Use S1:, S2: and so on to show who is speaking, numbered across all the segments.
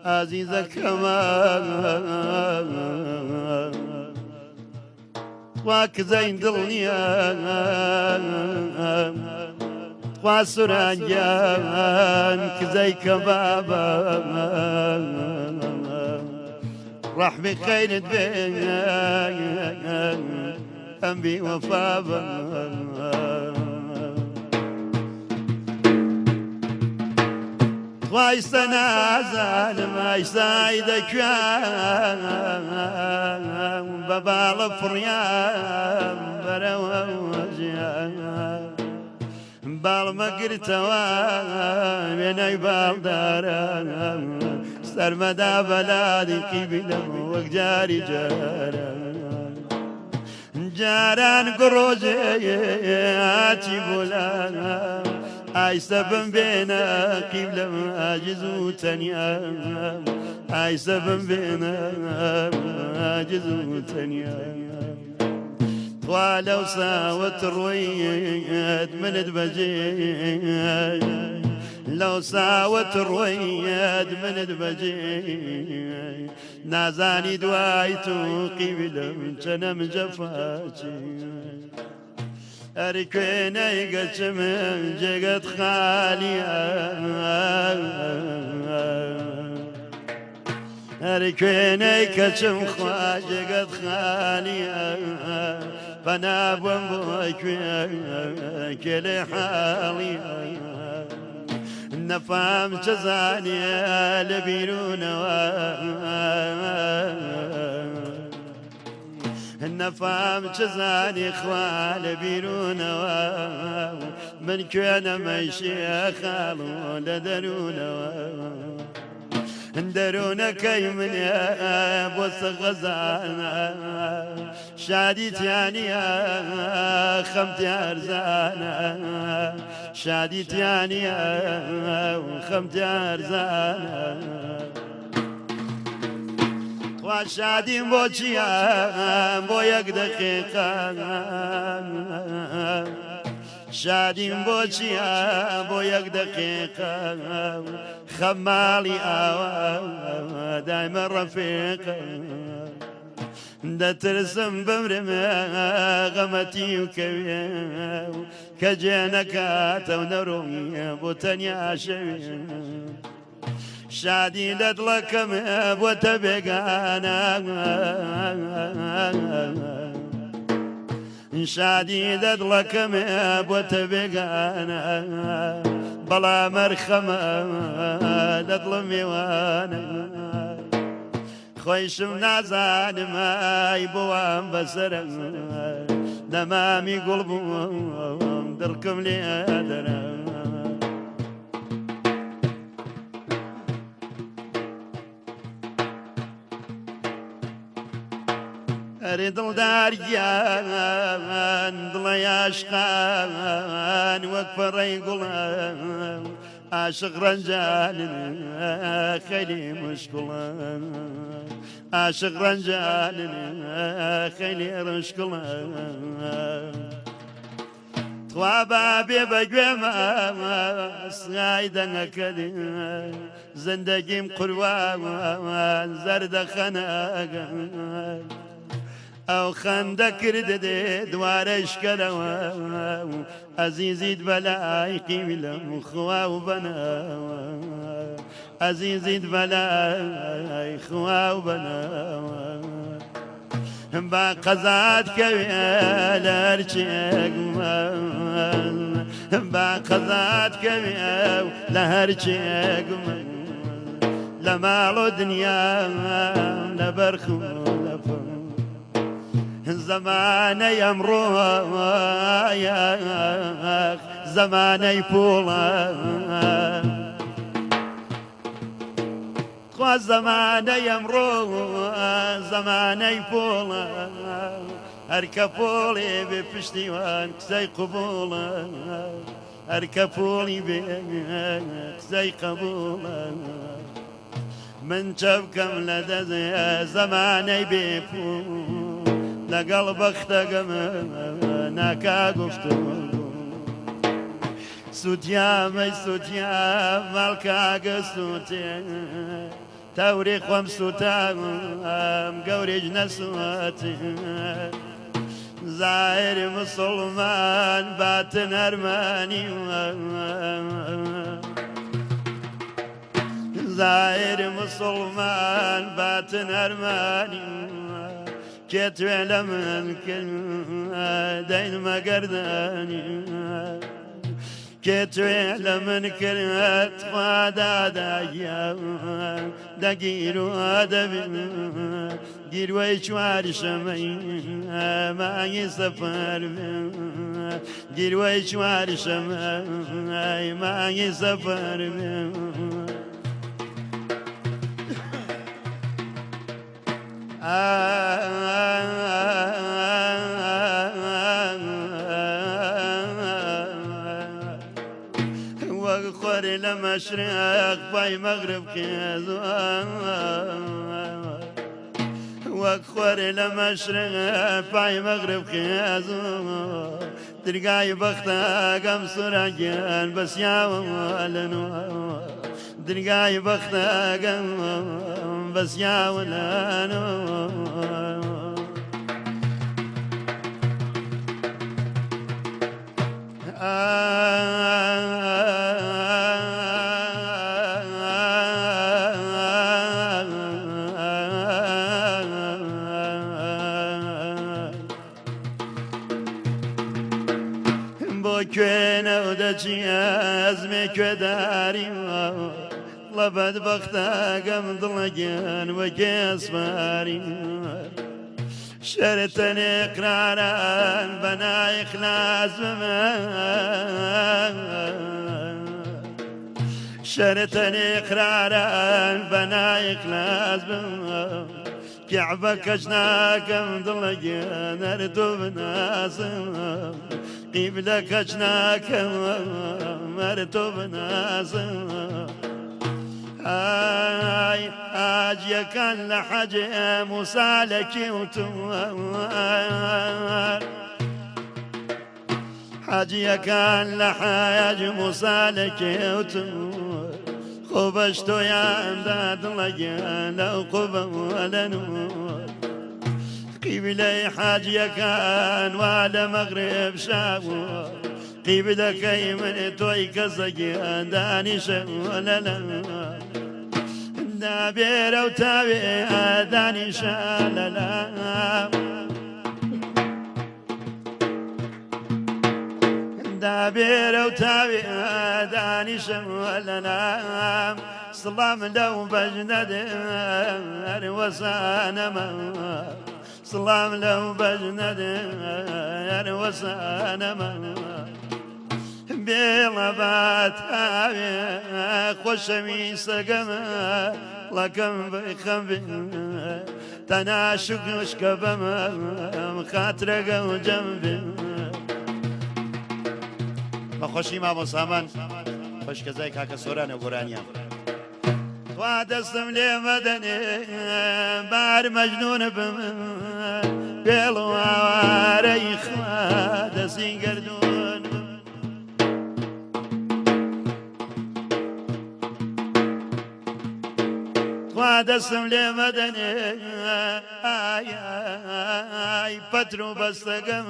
S1: ئازیزەکەمان خوا کزەین دڵ نییە خوا سورانگیان کزەی کەبابە ڕەحمی خەیرت بێ ئەم بی وەفا بە. خوایسە نازانم ئایسای دەکوێم بە باڵە فڕیام بەرەوە ژیان باڵمە گرتەوە وێنەی باڵداران سەرمەدا بەلادی قیبلەم وەک جاری جاران جاران گڕۆژێ هاتی بۆلان ئایسە بم بێنە قیبلەم عاجز و تەنیا ئایسە بم بێنە عاجز و تەنیا خوا لەو ساوت ڕۆیت منت بەجێ لەو ساوت ڕۆیت منت بەجێ نازانی دوای تو قیبلەم چەنەم جەفاچی ئەری کوێنەی گەچم جێگەت خالیە ئەری کوێنەی کەچم خوا جێگەت خالیە پەنا بووم بۆ کوێ کێلێ حاڵیە نەفام چ زانیە لە بیرونەوە نەفام چ زانی خوا لە بیرونەوە من کوێنە مەیشێ خاڵ لە دەروونەوە دەروونەکەی من بۆ سەغەزانە شادی تیانیە خەم تیارزانە شادی تیانیە خەم تیارزانە خوا شادیم بۆ چییە بۆ یەک دەقیقە شادیم بۆ چییە بۆ یەک دەقیقە خەماڵی ئاوا دایمە ڕەفیقە دەترسم بمرم غەمەتی و کەوێ کە جێ نەکاتەوە نەڕۆیە بۆ تەنیا شەوێ شادی لە دڵەکەم بۆتە بێگانە شادی لە دڵەکەم بۆتە بێگانە بەڵام مەرخەمە لە دڵم میوانە خۆیشم نازانم ئای بۆوام بەسەرم نەمامی گوڵ بووم دڕکم لێ دەرە. ئەرێ دڵدار گیان دڵی عاشقان وەک پەڕەی گوڵان عاشق ڕەنجانن خەیلی مشکڵە عاشق ڕەنجانن خەیلی ڕشکڵە تخوا با بێ بەگوێمە سای دەنگەکەت زندگیم قوروان زەردەخەنەگە ئەو خەندە کردە دێ دوارەشکەرەوە ئەزیزیت بەلای قیلم خوا و بەناوە ئەزیزیت بەلای خوا و بەناوە با قەزات کەوێ لە هەرچێک با قەزات کەوێ لە هەرچێک لە ماڵ و دنیا لە بەرخ و لە فم زەمانەی ئەمڕۆ زەمانەی پوڵە خوا زەمانەی ئەمڕۆ زەمانەی پوڵە هەرکە پۆڵێ بێ پشتیوان قسەی قبوڵە هەرکە پۆڵی بێ قسەی قبوڵە من چەبکەم لە دەست زەمانەی بێپوو لەگەڵ بەختەگەم ناکا گفتوگۆ. سووتیامەی سووتیام ماڵ کاگە سووتێ، تەوری خۆم سووتام گەوریش نەسووتێ. زاهر مسوڵمان باتن ئەرمەنی، زاهر مسوڵمان باتن ئەرمەنی، کێ توێ لە من کرد دەینمە گەردەنی، کێ توێ لە من کرد خوا داداگیا دەگیر و دەبی گیروەی چوار شەمەی مانگی سەفەر، گیروەی چوار شەمەی مانگی سەفەر. وەک خۆرێ لە مەشرق پای مەغرب خێز، وەک خۆرێ لە مەشرق پای مەغرب خێز، درگای بەختەکەم سوورەگیان بەسیاوە لەنوە، درگای بەختەکەم بەسیاوە لەنوە. بۆ کوێنە و دەچی ئەزمێ کوێداری، لە بەدبەختەکەم دڵەگیان وەکێ ئەسپاری. شەرتەنێ قراران بەنای خلاص بمە، شەرتەنێ قراران بەنای خلاص بمە، کعبە کەش ناکەم دڵەگیان هەر تۆ بناسم، قیبلە کەش ناکەم هەر تۆ بناسم. ئای ئاجیەکان لە حەجێ موسا لە کێوتووە، حاجیەکان لە حاج موسا لە کێوتووە، خۆ بەش تۆیاندا دڵەگیان لەو قوبە لەنووە. قیبلەی حاجیەکان وا لە مەغرب شابووە، قیبلەکەی من تۆی کەسەگیان دانیشە لەلا دابێرە و تاوێ دانیشە لەلا دابێرە و تاوێ دانیشە لەلام. سڵام لەو بەژنە دێر وەسانەمە، سڵام لەو بەژنە دێر وەسانەمە، بێڵە باتاوێ خۆشەویستەکەمە ڵەکەم بخەم بێ تەنا شکشکە بەمە خاترەگە و جەم بێ. بەخۆشی مامۆسامان خۆشکەزای کاکە سۆرانە گۆرانیان. خوا دەستم لێ مەدەنێ بار مەجنون بم، پێڵ و ئاوارەی خوا دەستی گەردوون بم. خوا دەستم لێ مەدەنێ ئای پەتر و بەستەکەم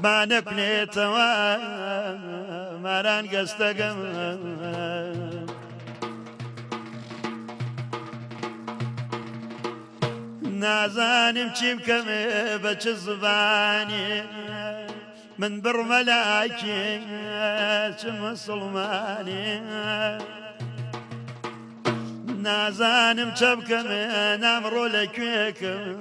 S1: با نەکنێتەوە ماران گەستەکەم. نازانم چی بکەمێ بە چ زبانێ من بڕمە لاکێ چ مسڵمانێ، نازانم چە بکەمێ نامڕۆ لەکوێکم،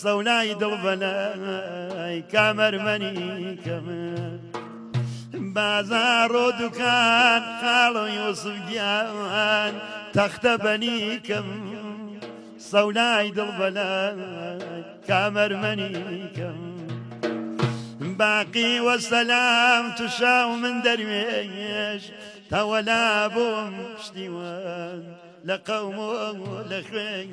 S1: سەولای دڵ بەلای کامەرمەنی کەم. بازاڕ و دوکان خاڵ و یوسف گیان تەختە بەنیکەم، سەولای دڵ بەلای کامەرمەنی کەم. باقی وەسەلام توشاو من دەروێش تەوەلا بووم پشتیوان لە قەوم و لە خوێن.